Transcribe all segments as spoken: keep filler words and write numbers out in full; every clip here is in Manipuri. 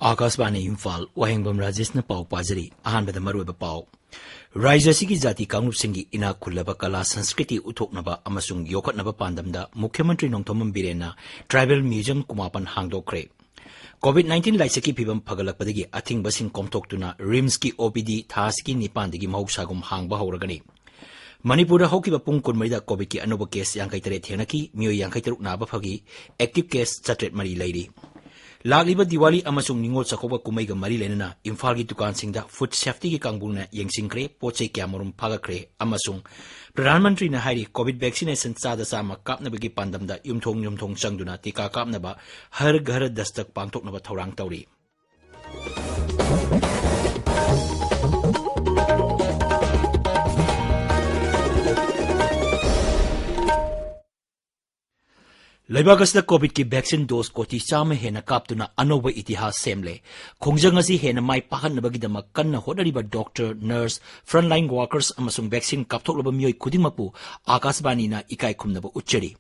ꯑꯥꯀꯥꯁꯕꯥꯅꯤ ꯏꯝꯐꯥꯜ, ꯋꯥꯍꯦꯡꯕꯝ ꯔꯥꯖꯦꯁꯅ ꯄꯥꯎ ꯄꯥꯖꯔꯤ꯫ ꯑꯍꯥꯟꯕꯗ ꯃꯔꯨꯑꯣꯏꯕ ꯄꯥꯎ꯫ ꯔꯥꯖ꯭ꯌ ꯑꯁꯤꯒꯤ ꯖꯥꯇꯤ ꯀꯥꯡꯂꯨꯞꯁꯤꯡꯒꯤ ꯏꯅꯥꯛ ꯈꯨꯜꯂꯕ ꯀꯂꯥ ꯁꯪꯁꯀ꯭ꯔꯤꯇꯤ ꯎꯠꯊꯣꯛꯅꯕ ꯑꯃꯁꯨꯡ ꯌꯣꯛꯈꯠꯅꯕ ꯄꯥꯟꯗꯝꯗ ꯃꯨꯈ꯭ꯌ ꯃꯟꯇ꯭ꯔꯤ ꯅꯣꯡꯊꯣꯝꯕꯝ ꯕꯤꯔꯦꯟꯅ ꯇ꯭ꯔꯥꯏꯕꯦꯜ ꯃ꯭ꯌꯨꯖꯤꯌꯝ ꯀꯨꯃꯥꯄꯟ ꯍꯥꯡꯗꯣꯛꯈ꯭ꯔꯦ꯫ ꯀꯣꯚꯤꯗ ꯅꯥꯏꯟꯇꯤꯟ ꯂꯥꯏꯆꯠꯀꯤ ꯐꯤꯚꯝ ꯐꯒꯠꯂꯛꯄꯗꯒꯤ ꯑꯊꯤꯡꯕꯁꯤꯡ ꯀꯣꯝꯊꯣꯛꯇꯨꯅ ꯔꯤꯝꯁꯀꯤ ꯑꯣ ꯄꯤ ꯗꯤ ꯊꯥ ꯑꯁꯤꯒꯤ ꯅꯤꯄꯥꯟꯗꯒꯤ ꯃꯍꯧꯁꯥꯒꯨꯝ ꯍꯥꯡꯕ ꯍꯧꯔꯒꯅꯤ꯫ ꯃꯅꯤꯄꯨꯔꯗ ꯍꯧꯈꯤꯕ ꯄꯨꯡ ꯀꯨꯟꯃꯔꯤꯗ ꯀꯣꯚꯤꯗꯀꯤ ꯑꯅꯧꯕ ꯀꯦꯁ ꯌꯥꯡꯈꯩ ꯇꯔꯦꯠ ꯊꯦꯡꯅꯈꯤ, ꯃꯤꯑꯣꯏ ꯌꯥꯡꯈꯩ ꯇꯔꯨꯛ ꯅꯥꯕ ꯐꯈꯤ, ꯑꯦꯛꯇꯤꯚ ꯀꯦꯁ ꯆꯥꯇ꯭ꯔꯦꯠ ꯃꯔꯤ ꯂꯩꯔꯤ꯫ ꯂꯥꯛꯂꯤꯕ ꯗꯤꯋꯥꯂꯤ ꯑꯃꯁꯨꯡ ꯅꯤꯉꯣꯜ ꯆꯥꯛꯀꯧꯕ ꯀꯨꯝꯍꯩꯒ ꯃꯔꯤ ꯂꯩꯅꯅ ꯏꯝꯐꯥꯜꯒꯤ ꯗꯨꯀꯥꯟꯁꯤꯡꯗ ꯐꯨꯗ ꯁꯦꯐꯇꯤꯒꯤ ꯀꯥꯡꯕꯨꯅ ꯌꯦꯡꯁꯤꯟꯈ꯭ꯔꯦ, ꯄꯣꯠ ꯆꯩ ꯀꯌꯥꯃꯔꯨꯝ ꯐꯥꯒꯠꯈ꯭ꯔꯦ ꯑꯃꯁꯨꯡ ꯄ꯭ꯔꯙꯥꯟ ꯃꯟꯇ꯭ꯔꯤꯅ ꯍꯥꯏꯔꯤ, ꯀꯣꯚꯤꯗ ꯚꯦꯛꯁꯤꯅꯦꯁꯟ ꯆꯥꯗ ꯆꯥꯝꯃ ꯀꯥꯞꯅꯕꯒꯤ ꯄꯥꯟꯗꯝꯗ ꯌꯨꯝꯊꯣꯡ ꯌꯨꯝꯊꯣꯡ ꯆꯪꯗꯨꯅ ꯇꯤꯀꯥ ꯀꯥꯞꯅꯕ ꯍꯔ ꯘꯔ ꯗꯁꯇꯛ ꯄꯥꯡꯊꯣꯛꯅꯕ ꯊꯧꯔꯥꯡ ꯇꯧꯔꯤ꯫ ꯂꯩꯕꯥꯛ ꯑꯁꯤꯗ ꯀꯣꯚꯤꯗꯀꯤ ꯚꯦꯛꯁꯤꯟ ꯗꯣꯁ ꯀꯣꯇꯤ ꯆꯥꯝꯃ ꯍꯦꯟꯅ ꯀꯥꯞꯇꯨꯅ ꯑꯅꯧꯕ ꯏꯇꯤꯍꯥꯁ ꯁꯦꯝꯂꯦ꯫ ꯈꯣꯡꯖꯪ ꯑꯁꯤ ꯍꯦꯟꯅ ꯃꯥꯏ ꯄꯥꯛꯍꯟꯅꯕꯒꯤꯗꯃꯛ ꯀꯟꯅ ꯍꯣꯠꯅꯔꯤꯕ ꯗꯣꯛꯇꯔ, ꯅꯔꯁ, ꯐ꯭ꯔꯟꯠꯂꯥꯏꯟ ꯋꯥꯔꯀꯔꯁ ꯑꯃꯁꯨꯡ ꯚꯦꯛꯁꯤꯟ ꯀꯥꯞꯊꯣꯛꯂꯕ ꯃꯤꯑꯣꯏ ꯈꯨꯗꯤꯡꯃꯛꯄꯨ ꯑꯥꯀꯥꯁꯕꯥꯅꯤꯅ ꯏꯀꯥꯏ ꯈꯨꯝꯅꯕ ꯎꯠꯆꯔꯤ꯫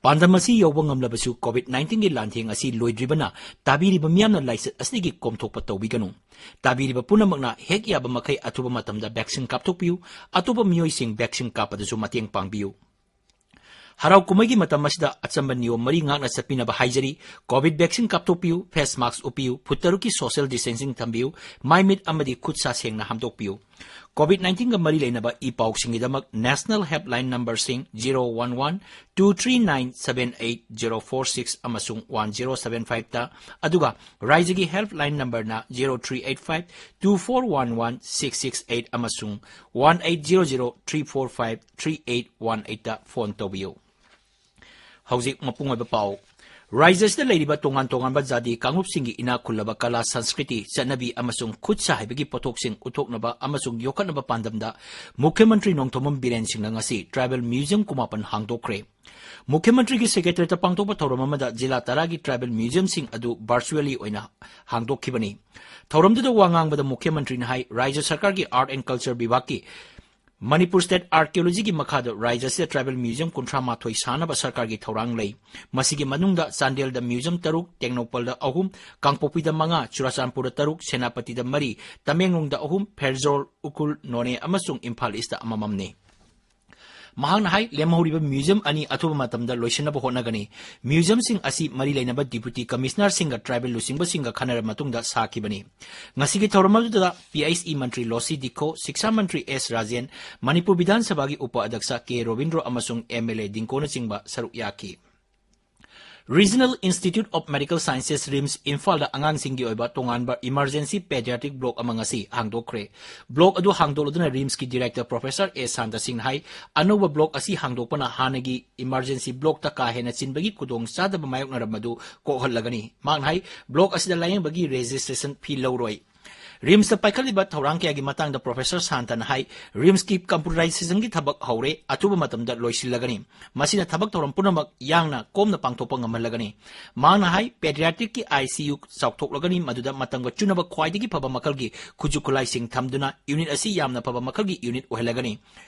ꯄꯥꯟꯗꯝ ꯑꯁꯤ ꯌꯧꯕ ꯉꯝꯂꯕꯁꯨ ꯀꯣꯚꯤꯗ ꯅꯥꯏꯟꯇꯤꯟꯒꯤ ꯂꯥꯟꯊꯦꯡ ꯑꯁꯤ ꯂꯣꯏꯗ꯭ꯔꯤꯕꯅ ꯇꯥꯕꯤꯔꯤꯕ ꯃꯤꯌꯥꯝꯅ ꯂꯥꯏꯆꯠ ꯑꯁꯤꯗꯒꯤ ꯀꯣꯝꯊꯣꯛꯄ ꯇꯧꯕꯤꯒꯅꯨ꯫ ꯇꯥꯕꯤꯔꯤꯕ ꯄꯨꯝꯅꯃꯛꯅ ꯍꯦꯛ ꯌꯥꯕ ꯃꯈꯩ ꯑꯊꯨꯕ ꯃꯇꯝꯗ ꯚꯦꯛꯁꯤꯟ ꯀꯥꯞꯊꯣꯛꯄꯤꯌꯨ꯫ ꯑꯇꯣꯞꯄ ꯃꯤꯑꯣꯏꯁꯤꯡ ꯚꯦꯛꯁꯤꯟ ꯀꯥꯞꯄꯗꯁꯨ ꯃꯇꯦꯡ ꯄꯥꯡꯕꯤꯌꯨ꯫ ꯍꯔꯥꯎ ꯀꯨꯝꯍꯩꯒꯤ ꯃꯇꯝ ꯑꯁꯤꯗ ꯑꯆꯝꯕ ꯅꯤꯌꯣꯝ ꯃꯔꯤ ꯉꯥꯛꯅ ꯆꯠꯄꯤꯅꯕ ꯍꯥꯏꯖꯔꯤ꯫ ꯀꯣꯚꯤꯗ ꯚꯦꯛꯁꯤꯟ ꯀꯥꯞꯊꯣꯛꯄꯤꯌꯨ, ꯐꯦꯁ ꯃꯥꯁꯛ ꯎꯞꯄꯤꯌꯨ, ꯐꯨꯠ ꯇꯔꯨꯛꯀꯤ ꯁꯣꯁꯤꯌꯦꯜ ꯗꯤꯁꯇꯦꯟꯁꯤꯡ ꯊꯝꯕꯤꯌꯨ, ꯃꯥꯏ ꯃꯤꯠ ꯑꯃꯗꯤ ꯈꯨꯠ ꯁꯥ ꯁꯦꯡꯅ ꯍꯥꯝꯗꯣꯛꯄꯤꯌꯨ꯫ ꯀꯣꯚꯤꯗ ꯅꯥꯏꯟꯇꯤꯟꯒ ꯃꯔꯤ ꯂꯩꯅꯕ ꯏ ꯄꯥꯎꯁꯤꯡꯒꯤꯗꯃꯛ ꯅꯦꯁꯅꯦꯜ ꯍꯦꯜꯞꯂꯥꯏꯟ ꯅꯝꯕꯔꯁꯤꯡ zero one one, two three nine, seven eight zero four six ꯑꯃꯁꯨꯡ ꯋꯥꯟ ꯖꯤꯔꯣ ꯁꯚꯦꯟ ꯐꯥꯏꯚꯇ, ꯑꯗꯨꯒ ꯔꯥꯏꯖ꯭ꯌꯒꯤ ꯍꯦꯜꯞꯂꯥꯏꯟ ꯅꯝꯕꯔꯅ zero three eight five, two four one one, six six eight ꯑꯃꯁꯨꯡ one eight zero zero three four five three eight one ꯑꯩꯠꯇ ꯐꯣꯟ ꯇꯧꯕꯤꯌꯨ꯫ ꯍꯧꯖꯤꯛ ꯃꯄꯨꯡ ꯑꯣꯏꯕ ꯄꯥꯎ꯫ ꯔꯥꯏꯖ꯭ꯌ ꯑꯁꯤꯗ ꯂꯩꯔꯤꯕ ꯇꯣꯉꯥꯟ ꯇꯣꯉꯥꯟꯕ ꯖꯥꯇꯤ ꯀꯥꯡꯂꯨꯞꯁꯤꯡꯒꯤ ꯏꯅꯥꯛ ꯈꯨꯜꯂꯕ ꯀꯂꯥ, ꯁꯪꯁꯀ꯭ꯔꯤꯇꯤ, ꯆꯠꯅꯕꯤ ꯑꯃꯁꯨꯡ ꯈꯨꯠ ꯁꯥ ꯍꯩꯕꯒꯤ ꯄꯣꯠꯊꯣꯛꯁꯤꯡ ꯎꯠꯊꯣꯛꯅꯕ ꯑꯃꯁꯨꯡ ꯌꯣꯛꯈꯠꯅꯕ ꯄꯥꯟꯗꯝꯗ ꯃꯨꯈ꯭ꯌ ꯃꯟꯇ꯭ꯔꯤ ꯅꯣꯡꯊꯣꯝꯕꯝ ꯕꯤꯔꯦꯟ ꯁꯤꯡꯅ ꯉꯁꯤ ꯇ꯭ꯔꯥꯏꯕꯦꯜ ꯃ꯭ꯌꯨꯖꯤꯌꯝ ꯀꯨꯃꯥꯄꯟ ꯍꯥꯡꯗꯣꯛꯈ꯭ꯔꯦ꯫ ꯃꯨꯈ꯭ꯌ ꯃꯟꯇ꯭ꯔꯤꯒꯤ ꯁꯦꯀ꯭ꯔꯦꯇꯔꯤꯌꯦꯠꯇ ꯄꯥꯡꯊꯣꯛꯄ ꯊꯧꯔꯝ ꯑꯃꯗ ꯖꯤꯂꯥ ꯇꯔꯥꯒꯤ ꯇ꯭ꯔꯥꯏꯕꯦꯜ ꯃ꯭ꯌꯨꯖꯤꯌꯝꯁꯤꯡ ꯑꯗꯨ ꯚꯔꯆꯨꯑꯦꯜꯂꯤ ꯑꯣꯏꯅ ꯍꯥꯡꯗꯣꯛꯈꯤꯕꯅꯤ꯫ ꯊꯧꯔꯝꯗꯨꯗ ꯋꯥ ꯉꯥꯡꯕꯗ ꯃꯨꯈ꯭ꯌ ꯃꯟꯇ꯭ꯔꯤꯅ ꯍꯥꯏ, ꯔꯥꯏꯖ꯭ꯌ ꯁꯔꯀꯥꯔꯒꯤ ꯑꯥꯔꯠ ꯑꯦꯟ ꯀꯜꯆꯔ ꯕꯤꯚꯥꯒꯀꯤ ꯃꯅꯤꯄꯨꯔ ꯁ꯭ꯇꯦꯠ ꯑꯥꯔꯀꯤꯑꯣꯂꯣꯖꯤꯒꯤ ꯃꯈꯥꯗ ꯔꯥꯏꯖ꯭ꯌꯁꯤꯗ ꯇ꯭ꯔꯥꯏꯕꯦꯜ ꯃ꯭ꯌꯨꯖꯤꯌꯝ ꯀꯨꯟꯊ꯭ꯔꯥ ꯃꯥꯊꯣꯏ ꯁꯥꯅꯕ ꯁꯔꯀꯥꯔꯒꯤ ꯊꯧꯔꯥꯡ ꯂꯩ꯫ ꯃꯁꯤꯒꯤ ꯃꯅꯨꯡꯗ ꯆꯥꯟꯗꯦꯜꯗ ꯃ꯭ꯌꯨꯖꯤꯌꯝ ꯇꯔꯨꯛ, ꯇꯦꯡꯅꯧꯄꯜꯗ ꯑꯍꯨꯝ, ꯀꯥꯡꯄꯣꯛꯄꯤꯗ ꯃꯉꯥ, ꯆꯨꯔꯥꯆꯥꯟꯄꯨꯔꯗ ꯇꯔꯨꯛ, ꯁꯦꯅꯥꯄꯇꯤꯗ ꯃꯔꯤ, ꯇꯃꯦꯡꯂꯣꯡꯗ ꯑꯍꯨꯝ, ꯐꯦꯔꯖꯣꯜ, ꯎꯈ꯭ꯔꯨꯜ, ꯅꯣꯅꯦ ꯑꯃꯁꯨꯡ ꯏꯝꯐꯥꯜ ꯏꯁꯇ ꯑꯃꯃꯝꯅꯤ꯫ ꯃꯍꯥꯛꯅ ꯍꯥꯏ, ꯂꯦꯝꯍꯧꯔꯤꯕ ꯃ꯭ꯌꯨꯖꯤꯌꯝ ꯑꯅꯤ ꯑꯊꯨꯕ ꯃꯇꯝꯗ ꯂꯣꯏꯁꯤꯟꯅꯕ ꯍꯣꯠꯅꯒꯅꯤ꯫ ꯃ꯭ꯌꯨꯖꯤꯌꯝꯁꯤꯡ ꯑꯁꯤ ꯃꯔꯤ ꯂꯩꯅꯕ ꯗꯤꯄꯨꯇꯤ ꯀꯃꯤꯁꯅꯔꯁꯤꯡꯒ ꯇ꯭ꯔꯥꯏꯕꯦꯜ ꯂꯨꯆꯤꯡꯕꯁꯤꯡꯒ ꯈꯟꯅꯔꯕ ꯃꯇꯨꯡꯗ ꯁꯥꯈꯤꯕꯅꯤ꯫ ꯉꯁꯤꯒꯤ ꯊꯧꯔꯝ ꯑꯗꯨꯗ ꯄꯤ ꯑꯩꯆ ꯏ ꯃꯟꯇ꯭ꯔꯤ ꯂꯣꯁꯤ ꯗꯤꯈꯣ, ꯁꯤꯛꯁꯥ ꯃꯟꯇ꯭ꯔꯤ ꯑꯦꯁ ꯔꯥꯖꯦꯟ, ꯃꯅꯤꯄꯨꯔ ꯕꯤꯙꯥꯟ ꯁꯚꯥꯒꯤ ꯎꯄ ꯑꯗ꯭ꯌꯛꯁ ꯀꯦ ꯔꯣꯕꯤꯟꯗ꯭ꯔꯣ ꯑꯃꯁꯨꯡ ꯑꯦꯝ ꯑꯦꯜ ꯑꯦ ꯗꯤꯡꯀꯣꯅꯆꯤꯡꯕ ꯁꯔꯨꯛ ꯌꯥꯈꯤ꯫ Regional Institute of Medical Sciences, RIMS, ꯏꯝꯐꯥꯜꯗ ꯑꯉꯥꯡꯁꯤꯡꯒꯤ ꯑꯣꯏꯕ ꯇꯣꯉꯥꯟꯕ ꯏꯃꯔꯖꯦꯟꯁꯤ ꯄꯦꯗꯤꯌꯥꯇ꯭ꯔꯤꯛ ꯕ꯭ꯂꯣꯛ ꯑꯃ ꯉꯁꯤ ꯍꯥꯡꯗꯣꯛꯈ꯭ꯔꯦ꯫ ꯕ꯭ꯂꯣꯛ ꯑꯗꯨ ꯍꯥꯡꯗꯣꯛꯂꯗꯨꯅ ꯔꯤꯝꯁꯀꯤ ꯗꯤꯔꯦꯛꯇꯔ ꯄ꯭ꯔꯣꯐꯦꯁꯔ ꯑꯦ ꯁꯥꯟꯇ ꯁꯤꯡꯅ ꯍꯥꯏ, ꯑꯅꯧꯕ ꯕ꯭ꯂꯣꯛ ꯑꯁꯤ ꯍꯥꯡꯗꯣꯛꯄꯅ ꯍꯥꯟꯅꯒꯤ ꯏꯃꯔꯖꯦꯟꯁꯤ ꯕ꯭ꯂꯣꯛꯇ ꯀꯥ ꯍꯦꯟꯅ ꯆꯤꯟꯕꯒꯤ ꯈꯨꯗꯣꯡꯆꯥꯗꯕ ꯃꯥꯌꯣꯛꯅꯔꯝꯕꯗꯨ ꯀꯣꯛꯍꯜꯂꯒꯅꯤ꯫ ꯃꯍꯥꯛꯅ ꯍꯥꯏ, ꯕ꯭ꯂꯣꯛ ꯑꯁꯤꯗ ꯂꯥꯌꯦꯡꯕꯒꯤ ꯔꯦꯖꯤꯁꯇ꯭ꯔꯦꯁꯟ ꯐꯤ ꯂꯧꯔꯣꯏ꯫ ꯔꯤꯝꯁꯇ ꯄꯥꯏꯈꯠꯂꯤꯕ ꯊꯧꯔꯥꯡ ꯀꯌꯥꯒꯤ ꯃꯇꯥꯡꯗ ꯄ꯭ꯔꯣꯐꯦꯁꯔ ꯁꯥꯟꯇꯅ ꯍꯥꯏ, ꯔꯤꯝꯁꯀꯤ ꯀꯝꯄ꯭ꯌꯨꯇꯔꯥꯏꯖꯦꯁꯟꯒꯤ ꯊꯕꯛ ꯍꯧꯔꯦ, ꯑꯊꯨꯕ ꯃꯇꯝꯗ ꯂꯣꯏꯁꯤꯜꯂꯒꯅꯤ꯫ ꯃꯁꯤꯅ ꯊꯕꯛ ꯊꯧꯔꯝ ꯄꯨꯝꯅꯃꯛ ꯌꯥꯡꯅ ꯀꯣꯝꯅ ꯄꯥꯡꯊꯣꯛꯄ ꯉꯝꯍꯜꯂꯒꯅꯤ꯫ ꯃꯍꯥꯛꯅ ꯍꯥꯏ, ꯄꯦꯗꯤꯌꯥꯇ꯭ꯔꯤꯛꯀꯤ ꯑꯥꯏ ꯁꯤ ꯌꯨ ꯆꯥꯎꯊꯣꯛꯂꯒꯅꯤ, ꯃꯗꯨꯗ ꯃꯇꯝꯒ ꯆꯨꯅꯕ ꯈ꯭ꯋꯥꯏꯗꯒꯤ ꯐꯕ ꯃꯈꯜꯒꯤ ꯈꯨꯠꯁꯨ ꯈꯨꯠꯂꯥꯏꯁꯤꯡ ꯊꯝꯗꯨꯅ ꯌꯨꯅꯤꯠ ꯑꯁꯤ ꯌꯥꯝꯅ ꯐꯕ ꯃꯈꯜꯒꯤ unit ꯑꯣꯏꯍꯜꯂꯒꯅꯤ꯫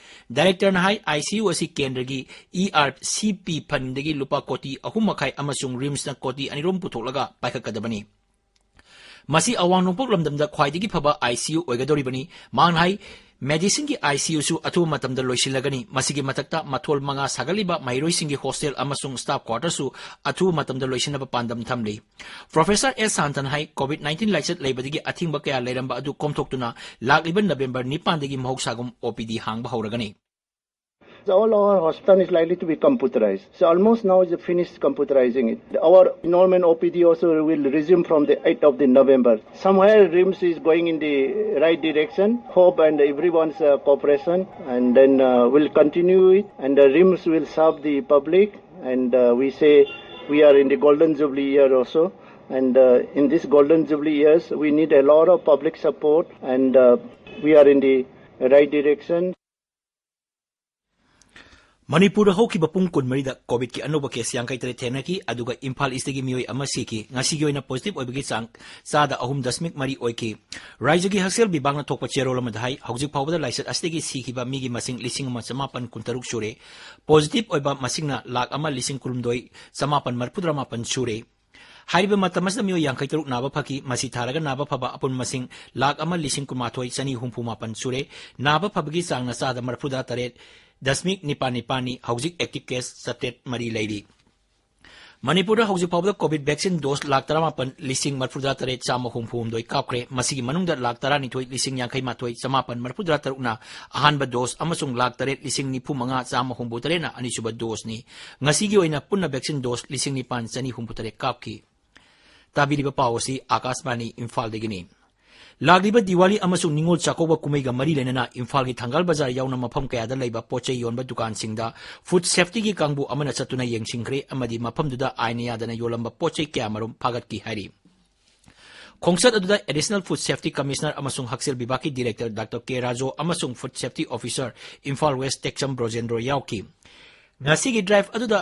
ꯗꯥꯏꯔꯦꯛꯇꯔꯅ high, I C U ꯑꯁꯤ ꯀꯦꯟꯗ꯭ꯔꯒꯤ ꯏ ꯑꯥꯔ ꯁꯤ ꯄꯤ ꯐꯟꯗꯒꯤ ꯂꯨꯄꯥ ꯀꯣꯇꯤ ꯑꯍꯨꯝ ꯃꯈꯥꯏ ꯑꯃꯁꯨꯡ ꯔꯤꯝꯁꯅ ꯀꯣꯇꯤ ꯑꯅꯤꯔꯣꯝ ꯄꯨꯊꯣꯛꯂꯒ ꯄꯥꯏꯈꯠꯀꯗꯕꯅꯤ꯫ ꯃꯁꯤ ꯑꯋꯥꯡ ꯅꯣꯡꯄꯣꯛ ꯂꯝꯗꯝꯗ ꯈ꯭ꯋꯥꯏꯗꯒꯤ ꯐꯕ ꯑꯥꯏ ꯁꯤ ꯌꯨ ꯑꯣꯏꯒꯗꯧꯔꯤꯕꯅꯤ꯫ ꯃꯍꯥꯛꯅ ꯍꯥꯏ, ꯃꯦꯗꯤꯁꯤꯟꯒꯤ ꯑꯥꯏ ꯁꯤ ꯌꯨꯁꯨ ꯑꯊꯨꯕ ꯃꯇꯝꯗ ꯂꯣꯏꯁꯤꯜꯂꯒꯅꯤ꯫ ꯃꯁꯤꯒꯤ ꯃꯊꯛꯇ ꯃꯊꯣꯜ ꯃꯉꯥ ꯁꯥꯒꯠꯂꯤꯕ ꯃꯍꯩꯔꯣꯏꯁꯤꯡꯒꯤ ꯍꯣꯁꯇꯦꯜ ꯑꯃꯁꯨꯡ ꯁ꯭ꯇꯥꯐ ꯀ꯭ꯋꯥꯔꯇꯔꯁꯨ ꯑꯊꯨꯕ ꯃꯇꯝꯗ ꯂꯣꯏꯁꯤꯟꯅꯕ ꯄꯥꯟꯗꯝ ꯊꯝꯂꯤ꯫ ꯄ꯭ꯔꯣꯐꯦꯁꯔ ꯑꯦꯁ ꯁꯥꯟꯇꯅ ꯍꯥꯏ, ꯀꯣꯚꯤꯗ ꯅꯥꯏꯟꯇꯤꯟ ꯂꯥꯏꯆꯠ ꯂꯩꯕꯗꯒꯤ ꯑꯊꯤꯡꯕ ꯀꯌꯥ ꯂꯩꯔꯝꯕ ꯑꯗꯨ ꯀꯣꯝꯊꯣꯛꯇꯨꯅ ꯂꯥꯛꯂꯤꯕ ꯅꯕꯦꯝꯕꯔ ꯅꯤꯄꯥꯟꯗꯒꯤ ꯃꯍꯧꯁꯥꯒꯨꯝ ꯑꯣ ꯄꯤ ꯗꯤ ꯍꯥꯡꯕ ꯍꯧꯔꯒꯅꯤ꯫ So all our hospital is likely to be computerized. So almost now is finished computerizing it. Our enrollment O P D also will resume from the eighth of the November. Somewhere RIMS is going in the right direction. Hope and everyone's uh, cooperation, and then uh, we'll continue it. And uh, RIMS will serve the public. And uh, we say we are in the Golden Jubilee year also. And uh, in this Golden Jubilee years, we need a lot of public support. And uh, we are in the right direction. ꯃꯅꯤꯄꯨꯔꯗ ꯍꯧꯈꯤꯕ ꯄꯨꯡ ꯀꯨꯟꯃꯔꯤꯗ ꯀꯣꯚꯤꯗꯀꯤ ꯑꯅꯧꯕ ꯀꯦꯁ ꯌꯥꯡꯈꯩ ꯇꯔꯦꯠ ꯊꯦꯡꯅꯈꯤ, ꯑꯗꯨꯒ ꯏꯝꯐꯥꯜ ꯏꯁꯇꯒꯤ ꯃꯤꯑꯣꯏ ꯑꯃ ꯁꯤꯈꯤ꯫ ꯉꯁꯤꯒꯤ ꯑꯣꯏꯅ ꯄꯣꯖꯤꯇꯤꯚ ꯑꯣꯏꯕꯒꯤ ꯆꯥꯡ ꯆꯥꯗ ꯑꯍꯨꯝ ꯗꯁꯃꯤꯛ ꯃꯔꯤ ꯑꯣꯏꯈꯤ꯫ ꯔꯥꯏꯖ꯭ꯌꯒꯤ ꯍꯛꯁꯦꯜ ꯕꯤꯚꯥꯒꯅ ꯊꯣꯛꯄ ꯆꯦꯔꯣꯜ ꯑꯃꯗ ꯍꯥꯏ, ꯍꯧꯖꯤꯛ ꯐꯥꯎꯕꯗ ꯂꯥꯏꯆꯠ ꯑꯁꯤꯗꯒꯤ ꯁꯤꯈꯤꯕ ꯃꯤꯒꯤ ꯃꯁꯤꯡ ꯂꯤꯁꯤꯡ ꯑꯃ ꯆꯃꯥꯄꯟ ꯀꯨꯟꯇꯔꯨꯛ ꯁꯨꯔꯦ꯫ ꯄꯣꯖꯤꯇꯤꯚ ꯑꯣꯏꯕ ꯃꯁꯤꯡꯅ ꯂꯥꯈ ꯑꯃ ꯂꯤꯁꯤꯡ ꯀꯨꯟꯍꯨꯝꯗꯣꯏ ꯆꯃꯥꯄꯟ ꯃꯔꯤꯐꯨꯇꯔꯥ ꯃꯥꯄꯟ ꯁꯨꯔꯦ꯫ ꯍꯥꯏꯔꯤꯕ ꯃꯇꯝ ꯑꯁꯤꯗ ꯃꯤꯑꯣꯏ ꯌꯥꯡꯈꯩ ꯇꯔꯨꯛ ꯅꯥꯕ ꯐꯈꯤ꯫ ꯃꯁꯤ ꯊꯥꯔꯒ ꯅꯥꯕ ꯐꯕ ꯑꯄꯨꯟꯕ ꯃꯁꯤꯡ ꯂꯥꯈ ꯑꯃ ꯂꯤꯁꯤꯡ ꯀꯨꯟꯃꯥꯊꯣꯏ ꯆꯅꯤ ꯍꯨꯝꯐꯨ ꯃꯥꯄꯟ ꯁꯨꯔꯦ꯫ ꯅꯥꯕ ꯐꯕꯒꯤ ꯆꯥꯡꯅ ꯆꯥꯗ ꯃꯔꯤꯐꯨꯇꯔꯥ ꯇꯔꯦꯠ ꯗꯁꯃꯤꯛ ꯅꯤꯄꯥꯟ ꯅꯤꯄꯥꯟꯅꯤ꯫ ꯍꯧꯖꯤꯛ ꯑꯦꯛꯇꯤꯚ ꯀꯦꯁ ꯆꯥꯇ꯭ꯔꯦꯠ ꯃꯔꯤ ꯂꯩꯔꯤ꯫ ꯃꯅꯤꯄꯨꯔꯗ ꯍꯧꯖꯤꯛ ꯐꯥꯎꯕꯗ ꯀꯣꯚꯤꯗ ꯚꯦꯛꯁꯤꯟ ꯗꯣꯁ ꯂꯥꯈ ꯇꯔꯥꯃꯥꯄꯟ ꯂꯤꯁꯤꯡ ꯃꯔꯤꯐꯨꯇꯔꯥ ꯇꯔꯦꯠ ꯆꯥꯝꯃ ꯍꯨꯝꯐꯨ ꯍꯨꯝꯗꯣꯏ ꯀꯥꯞꯈ꯭ꯔꯦ꯫ ꯃꯁꯤꯒꯤ ꯃꯅꯨꯡꯗ ꯂꯥꯈ ꯇꯔꯥꯅꯤꯊꯣꯏ ꯂꯤꯁꯤꯡ ꯌꯥꯡꯈꯩ ꯃꯥꯊꯣꯏ ꯆꯃꯥꯄꯟ ꯃꯔꯤꯐꯨꯇꯔꯥ ꯇꯔꯨꯛꯅ ꯑꯍꯥꯟꯕ ꯗꯣꯁ ꯑꯃꯁꯨꯡ ꯂꯥꯈ ꯇꯔꯦꯠ ꯂꯤꯁꯤꯡ ꯅꯤꯐꯨ ꯃꯉꯥ ꯆꯥꯝꯃ ꯍꯨꯝꯐꯨ ꯇꯔꯦꯠꯅ ꯑꯅꯤꯁꯨꯕ ꯗꯣꯁꯅꯤ꯫ ꯉꯁꯤꯒꯤ ꯑꯣꯏꯅ ꯄꯨꯟꯅ ꯚꯦꯛꯁꯤꯟ ꯗꯣꯁ ꯂꯤꯁꯤꯡ ꯅꯤꯄꯥꯟ ꯆꯅꯤ ꯍꯨꯝꯐꯨ ꯇꯔꯦꯠ ꯀꯥꯞꯈꯤ꯫ ꯇꯥꯕꯤꯔꯤꯕ ꯄꯥꯎ ꯑꯁꯤ ꯑꯥꯀꯥꯁꯕꯥꯅꯤ ꯏꯝꯐꯥꯜꯗꯒꯤꯅꯤ꯫ ꯂꯥꯛꯂꯤꯕ ꯗꯤꯋꯥꯂꯤ ꯑꯃꯁꯨꯡ ꯅꯤꯉꯣꯜ ꯆꯥꯛꯀꯧꯕ ꯀꯨꯝꯍꯩꯒ ꯃꯔꯤ ꯂꯩꯅꯅ ꯏꯝꯐꯥꯜꯒꯤ ꯊꯪꯒꯥꯜ ꯕꯖꯥꯔ ꯌꯥꯎꯅ ꯃꯐꯝ ꯀꯌꯥꯗ ꯂꯩꯕ ꯄꯣꯠ ꯆꯩ ꯌꯣꯟꯕ ꯗꯨꯀꯥꯟꯁꯤꯡꯗ ꯐꯨꯗ ꯁꯦꯐꯇꯤꯒꯤ ꯀꯥꯡꯕꯨ ꯑꯃꯅ ꯆꯠꯇꯨꯅ ꯌꯦꯡꯁꯤꯟꯈ꯭ꯔꯦ ꯑꯃꯗꯤ ꯃꯐꯝꯗꯨꯗ ꯑꯥꯏꯟ ꯌꯥꯗꯅ ꯌꯣꯜꯂꯝꯕ ꯄꯣꯠ ꯆꯩ ꯀꯌꯥꯃꯔꯨꯝ ꯐꯥꯒꯠꯈꯤ ꯍꯥꯏꯔꯤ꯫ ꯈꯣꯡꯆꯠ ꯑꯗꯨꯗ ꯑꯦꯗꯤꯁꯅꯦꯜ ꯐꯨꯗ ꯁꯦꯐꯇꯤ ꯀꯃꯤꯁꯅꯔ ꯑꯃꯁꯨꯡ ꯍꯛꯁꯦꯜ ꯕꯤꯚꯥꯒꯀꯤ ꯗꯤꯔꯦꯛꯇꯔ ꯗꯥꯛꯇꯔ ꯀꯦ ꯔꯥꯖꯣ ꯑꯃꯁꯨꯡ food safety officer Imphal west Tekcham Brojendro ꯌꯥꯎꯈꯤ꯫ ꯉꯁꯤꯒꯤ ꯗ꯭ꯔꯥꯏꯚ ꯑꯗꯨꯗ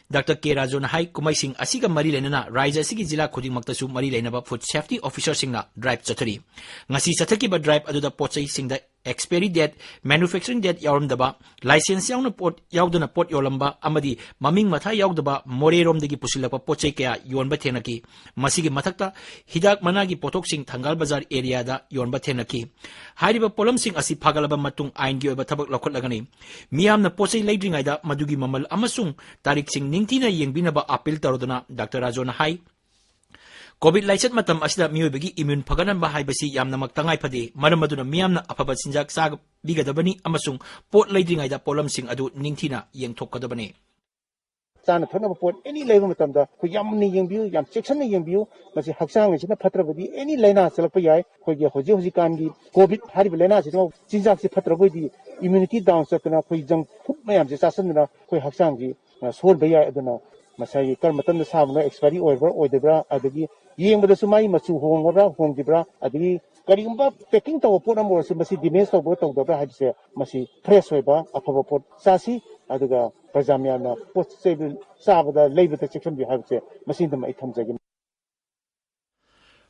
ꯗꯥꯛꯇꯔ ꯀꯦ ꯔꯥꯖꯣꯅ ꯍꯥꯏ, ꯀꯨꯝꯍꯩꯁꯤꯡ ꯑꯁꯤꯒ ꯃꯔꯤ ꯂꯩꯅꯅ ꯔꯥꯏꯖ꯭ꯌ ꯑꯁꯤꯒꯤ ꯖꯤꯂꯥ ꯈꯨꯗꯤꯡꯃꯛꯇꯁꯨ ꯃꯔꯤ ꯂꯩꯅꯕ ꯐꯨꯗ ꯁꯦꯐꯇꯤ ꯑꯣꯐꯤꯁꯔꯁꯤꯡꯅ ꯗ꯭ꯔꯥꯏꯚ ꯆꯠꯊꯔꯤ꯫ ꯉꯁꯤ ꯆꯠꯊꯈꯤꯕ ꯗ꯭ꯔꯥꯏꯚ ꯑꯗꯨꯗ ꯄꯣꯠ ꯆꯩꯁꯤꯡꯗ ꯑꯦꯛꯁꯄꯥꯏꯔꯤ ꯗꯦꯠ, ꯃꯦꯅꯨꯐꯦꯛꯆꯔꯤꯡ ꯗꯦꯠ ꯌꯥꯎꯔꯝꯗꯕ, ꯂꯥꯏꯁꯦꯟꯁ ꯌꯥꯎꯅ ꯄꯣꯠ, ꯌꯥꯎꯗꯅ ꯄꯣꯠ ꯌꯣꯜꯂꯝꯕ ꯑꯃꯗꯤ ꯃꯃꯤꯡ ꯃꯊꯥ ꯌꯥꯎꯗꯕ ꯃꯣꯔꯦꯔꯣꯝꯗꯒꯤ ꯄꯨꯁꯤꯜꯂꯛꯄ ꯄꯣꯠ ꯆꯩ ꯀꯌꯥ ꯌꯣꯟꯕ ꯊꯦꯡꯅꯈꯤ꯫ ꯃꯁꯤꯒꯤ ꯃꯊꯛꯇ ꯍꯤꯗꯥꯛ ꯃꯅꯥꯒꯤ ꯄꯣꯠꯊꯣꯛꯁꯤꯡ ꯊꯪꯒꯥꯜ ꯕꯖꯥꯔ ꯑꯦꯔꯤꯌꯥꯗ ꯌꯣꯟꯕ ꯊꯦꯡꯅꯈꯤ꯫ ꯍꯥꯏꯔꯤꯕ ꯄꯣꯠꯂꯝꯁꯤꯡ ꯑꯁꯤ ꯐꯥꯒꯠꯂꯕ ꯃꯇꯨꯡ ꯑꯥꯏꯟꯒꯤ ꯑꯣꯏꯕ ꯊꯕꯛ ꯂꯧꯈꯠꯂꯒꯅꯤ꯫ ꯃꯤꯌꯥꯝꯅ ꯄꯣꯠ ꯆꯩ ꯂꯩꯗ꯭ꯔꯤꯉꯩꯗ ꯃꯗꯨꯒꯤ ꯃꯃꯜ ꯑꯃꯁꯨꯡ ꯇꯥꯔꯤꯛꯁꯤꯡ ꯅꯤꯡꯊꯤꯅ ꯌꯦꯡꯕꯤꯅꯕ ꯑꯥꯄꯤꯜ ꯇꯧꯔꯗꯨꯅ ꯗꯥꯛꯇꯔ ꯔꯥꯖꯣꯅ ꯍꯥꯏ, ꯀꯣꯚꯤꯗ ꯂꯥꯏꯆꯠ ꯃꯇꯝ ꯑꯁꯤꯗ ꯃꯤꯑꯣꯏꯕꯒꯤ ꯏꯝꯃ꯭ꯌꯨꯟ ꯐꯒꯠꯍꯟꯕ ꯍꯥꯏꯕꯁꯤ ꯌꯥꯝꯅꯃꯛ ꯇꯉꯥꯏ ꯐꯗꯦ꯫ ꯃꯔꯝ ꯑꯗꯨꯅ ꯃꯤꯌꯥꯝꯅ ꯑꯐꯕ ꯆꯤꯟꯖꯥꯛ ꯆꯥꯕꯤꯒꯗꯕꯅꯤ ꯑꯃꯁꯨꯡ ꯄꯣꯠ ꯂꯩꯗ꯭ꯔꯤꯉꯩꯗ ꯄꯣꯠꯂꯝꯁꯤꯡ ꯑꯗꯨ ꯅꯤꯡꯊꯤꯅ ꯌꯦꯡꯊꯣꯛꯀꯗꯕꯅꯤ꯫ ꯆꯥꯅ ꯊꯛꯅꯕ ꯄꯣꯠ ꯑꯦꯅꯤ ꯂꯩꯕ ꯃꯇꯝꯗ ꯑꯩꯈꯣꯏ ꯌꯥꯝꯅ ꯌꯦꯡꯕꯤꯌꯨ, ꯌꯥꯝ ꯆꯦꯛꯁꯤꯟꯅ ꯌꯦꯡꯕꯤꯌꯨ꯫ ꯃꯁꯤ ꯍꯛꯆꯥꯡ ꯑꯁꯤꯅ ꯐꯠꯇ꯭ꯔꯕꯗꯤ ꯑꯦꯅꯤ ꯂꯥꯏꯅꯥ ꯆꯦꯜꯂꯛꯄ ꯌꯥꯏ꯫ ꯑꯩꯈꯣꯏꯒꯤ ꯍꯧꯖꯤꯛ ꯍꯧꯖꯤꯛꯀꯥꯟꯒꯤ ꯀꯣꯚꯤꯗ ꯍꯥꯏꯔꯤꯕ ꯂꯥꯏꯅꯥꯁꯤꯗ ꯆꯤꯟꯖꯥꯛꯁꯤ ꯐꯠꯇ꯭ꯔꯕ ꯑꯣꯏꯗꯤ ꯏꯝꯃ꯭ꯌꯨꯅꯤꯇꯤ ꯗꯥꯎꯟ ꯆꯠꯇꯅ ꯑꯩꯈꯣꯏ ꯖꯪ ꯐꯨꯗ ꯃꯌꯥꯝꯁꯦ ꯆꯥꯁꯤꯟꯗꯅ ꯑꯩꯈꯣꯏ ꯍꯛꯆꯥꯡꯁꯤ, ꯑ, ꯁꯣꯛꯍꯟꯕ ꯌꯥꯏ꯫ ꯑꯗꯨꯅ ꯉꯁꯥꯏꯒꯤ ꯀꯔꯝꯕ ꯃꯇꯝꯗ ꯁꯥꯕꯅꯣ, ꯑꯦꯛꯁꯄꯥꯏꯔꯤ ꯑꯣꯏꯕ꯭ꯔꯥ ꯑꯣꯏꯗꯕ꯭ꯔꯥ, ꯑꯗꯒꯤ ꯌꯦꯡꯕꯗꯁꯨ ꯃꯥꯒꯤ ꯃꯆꯨ ꯍꯣꯡꯉꯕ꯭ꯔꯥ ꯍꯣꯡꯗ꯭ꯔꯤꯕ꯭ꯔꯥ, ꯑꯗꯒꯤ ꯀꯔꯤꯒꯨꯝꯕ ꯄꯦꯀꯤꯡ ꯇꯧꯕ ꯄꯣꯠ ꯑꯃ ꯑꯣꯏꯔꯁꯨ ꯃꯁꯤ ꯗꯦꯃꯦꯖ ꯇꯧꯕ꯭ꯔꯥ ꯇꯧꯗꯕ꯭ꯔꯥ ꯍꯥꯏꯕꯁꯦ, ꯃꯁꯤ ꯐ꯭ꯔꯦꯁ ꯑꯣꯏꯕ ꯑꯐꯕ ꯄꯣꯠ ꯆꯥꯁꯤ꯫ ꯑꯗꯨꯒ ꯄ꯭ꯔꯖꯥ ꯃꯌꯥꯝꯅ ꯄꯣꯠ ꯆꯩ ꯆꯥꯕꯗ, ꯂꯩꯕꯗ ꯆꯦꯛꯁꯤꯟꯕꯤꯌꯨ ꯍꯥꯏꯕꯁꯦ ꯃꯁꯤꯗꯃꯛ ꯑꯩ ꯊꯝꯖꯒꯦ꯫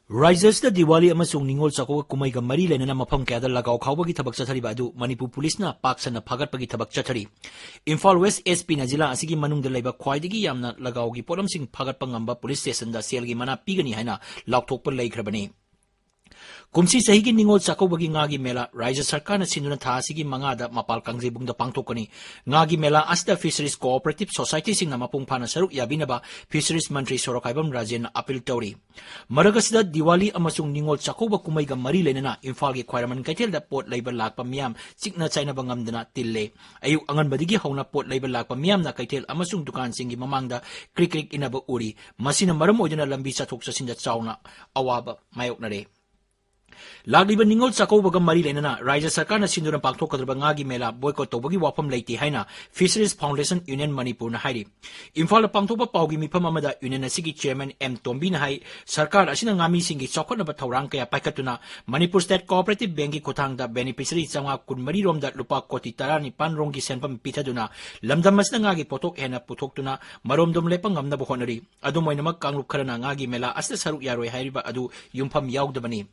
ꯔꯥꯖ꯭ꯌ ꯑꯁꯤꯗ ꯗꯤꯋꯥꯂꯤ ꯑꯃꯁꯨꯡ ꯅꯤꯉꯣꯜ ꯆꯥꯛꯀꯧꯕ ꯀꯨꯝꯍꯩꯒ ꯃꯔꯤ ꯂꯩꯅꯅ ꯃꯐꯝ ꯀꯌꯥꯗ ꯂꯒꯥꯎ ꯈꯥꯎꯕꯒꯤ ꯊꯕꯛ ꯆꯠꯊꯔꯤꯕ ꯑꯗꯨ ꯃꯅꯤꯄꯨꯔ ꯄꯨꯂꯤꯁꯅ ꯄꯥꯛ ꯁꯟꯅ ꯐꯥꯒꯠꯄꯒꯤ ꯊꯕꯛ ꯆꯠꯊꯔꯤ꯫ ꯏꯝꯐꯥꯜ ꯋꯦꯁ ꯑꯦꯁ ꯄꯤꯅ ꯖꯤꯂꯥ ꯑꯁꯤꯒꯤ ꯃꯅꯨꯡꯗ ꯂꯩꯕ ꯈ꯭ꯋꯥꯏꯗꯒꯤ ꯌꯥꯝꯅ ꯂꯒꯥꯎꯒꯤ ꯄꯣꯠꯂꯝꯁꯤꯡ ꯐꯥꯒꯠꯄ ꯉꯝꯕ ꯄꯨꯂꯤꯁ ꯁ꯭ꯇꯦꯁꯟꯗ ꯁꯦꯜꯒꯤ ꯃꯅꯥ ꯄꯤꯒꯅꯤ ꯍꯥꯏꯅ ꯂꯥꯎꯊꯣꯛꯄ ꯂꯩꯈ꯭ꯔꯕꯅꯤ꯫ ꯀꯨꯝꯁꯤ ꯆꯍꯤꯒꯤ ꯅꯤꯉꯣꯜ ꯆꯥꯛꯀꯧꯕꯒꯤ ꯉꯥꯒꯤ ꯃꯦꯂꯥ ꯔꯥꯖ꯭ꯌ ꯁꯔꯀꯥꯔꯅ ꯁꯤꯟꯗꯨꯅ ꯊꯥ ꯑꯁꯤꯒꯤ ꯃꯉꯥꯗ ꯃꯄꯥꯜ ꯀꯥꯡꯖꯩꯕꯨꯡꯗ ꯄꯥꯡꯊꯣꯛꯀꯅꯤ꯫ ꯉꯥꯒꯤ ꯃꯦꯂꯥ ꯑꯁꯤꯗ ꯐꯤꯁꯔꯤꯁ ꯀꯣꯑꯣꯄꯔꯦꯇꯤꯚ ꯁꯣꯁꯥꯏꯇꯤꯁꯤꯡꯅ ꯃꯄꯨꯡ ꯐꯥꯅ ꯁꯔꯨꯛ ꯌꯥꯕꯤꯅꯕ ꯐꯤꯁꯔꯤꯁ ꯃꯟꯇ꯭ꯔꯤ ꯁꯣꯔꯣꯛꯈꯥꯏꯕꯝ ꯔꯥꯖꯦꯟꯅ ꯑꯄꯤꯜ ꯇꯧꯔꯤ꯫ ꯃꯔꯛ ꯑꯁꯤꯗ ꯗꯤꯋꯥꯂꯤ ꯑꯃꯁꯨꯡ ꯅꯤꯉꯣꯜ ꯆꯥꯛꯀꯧꯕ ꯀꯨꯝꯍꯩꯒ ꯃꯔꯤ ꯂꯩꯅꯅ ꯏꯝꯐꯥꯜꯒꯤ ꯈ꯭ꯋꯥꯏꯔꯝꯕꯟ ꯀꯩꯊꯦꯜꯗ ꯄꯣꯠ ꯂꯩꯕ ꯂꯥꯛꯄ ꯃꯤꯌꯥꯝ ꯆꯤꯛꯅ ꯆꯥꯏꯅꯕ ꯉꯝꯗꯅ ꯇꯤꯜꯂꯦ꯫ ꯑꯌꯨꯛ ꯑꯉꯟꯕꯗꯒꯤ ꯍꯧꯅ ꯄꯣꯠ ꯂꯩꯕ ꯂꯥꯛꯄ ꯃꯤꯌꯥꯝꯅ ꯀꯩꯊꯦꯜ ꯑꯃꯁꯨꯡ ꯗꯨꯀꯥꯟꯁꯤꯡꯒꯤ ꯃꯃꯥꯡꯗ ꯀ꯭ꯔꯤꯛ ꯀ꯭ꯔꯤꯛ ꯏꯟꯅꯕ ꯎꯔꯤ꯫ ꯃꯁꯤꯅ ꯃꯔꯝ ꯑꯣꯏꯗꯨꯅ ꯂꯝꯕꯤ ꯆꯠꯊꯣꯛ ꯆꯠꯁꯤꯟꯗ ꯆꯥꯎꯅ ꯑꯋꯥꯕ ꯃꯥꯌꯣꯛꯅꯔꯦ꯫ ꯂꯥꯛꯂꯤꯕ ꯅꯤꯉꯣꯜ ꯆꯥꯛꯀꯧꯕꯒ ꯃꯔꯤ ꯂꯩꯅꯅ ꯔꯥꯖ꯭ꯌ ꯁꯔꯀꯥꯔꯅ ꯁꯤꯟꯗꯨꯅ ꯄꯥꯡꯊꯣꯛꯀꯗꯧꯔꯤꯕ ꯉꯥꯒꯤ ꯃꯦꯂꯥ ꯕꯣꯏꯀꯣꯠ ꯇꯧꯕꯒꯤ ꯋꯥꯐꯝ ꯂꯩꯇꯦ ꯍꯥꯏꯅ ꯐꯤꯁꯔꯤꯁ ꯐꯥꯎꯟꯗꯦꯁꯟ ꯌꯨꯅꯤꯌꯟ ꯃꯅꯤꯄꯨꯔꯅ ꯍꯥꯏꯔꯤ꯫ ꯏꯝꯐꯥꯜꯗ ꯄꯥꯡꯊꯣꯛꯄ ꯄꯥꯎꯒꯤ ꯃꯤꯐꯝ ꯑꯃꯗ ꯌꯨꯅꯤꯌꯟ ꯑꯁꯤꯒꯤ ꯆꯦꯌꯔꯃꯦꯟ ꯑꯦꯝ ꯇꯣꯝꯕꯤꯅ ꯍꯥꯏ, ꯁꯔꯀꯥꯔ ꯑꯁꯤꯅ ꯉꯥꯃꯤꯁꯤꯡꯒꯤ ꯆꯥꯎꯈꯠꯅꯕ ꯊꯧꯔꯥꯡ ꯀꯌꯥ ꯄꯥꯏꯈꯠꯇꯨꯅ ꯃꯅꯤꯄꯨꯔ ꯁ꯭ꯇꯦꯠ ꯀꯣꯑꯣꯄꯔꯦꯇꯤꯚ ꯕꯦꯡꯛꯀꯤ ꯈꯨꯠꯊꯥꯡꯗ ꯕꯦꯅꯤꯐꯤꯁꯔꯤ ꯆꯥꯝꯃꯉꯥ ꯀꯨꯟꯃꯔꯤ ꯔꯣꯝꯗ ꯂꯨꯄꯥ ꯀꯣꯇꯤ ꯇꯔꯥꯅꯤꯄꯥꯟ ꯔꯣꯝꯒꯤ ꯁꯦꯟꯐꯝ ꯄꯤꯊꯗꯨꯅ ꯂꯝꯗꯝ ꯑꯁꯤꯗ ꯉꯥꯒꯤ ꯄꯣꯠꯊꯣꯛ ꯍꯦꯟꯅ ꯄꯨꯊꯣꯛꯇꯨꯅ ꯃꯔꯣꯝꯗꯣꯝ ꯂꯦꯞꯄ ꯉꯝꯅꯕ ꯍꯣꯠꯅꯔꯤ꯫ ꯑꯗꯨꯝ ꯑꯣꯏꯅꯃꯛ, ꯀꯥꯡꯂꯨꯞ ꯈꯔꯅ ꯉꯥꯒꯤ ꯃꯦꯂꯥ ꯑꯁꯤꯗ ꯁꯔꯨꯛ ꯌꯥꯔꯣꯏ ꯍꯥꯏꯔꯤꯕ ꯑꯗꯨ ꯌꯨꯝꯐꯝ ꯌꯥꯎꯗꯕꯅꯤ꯫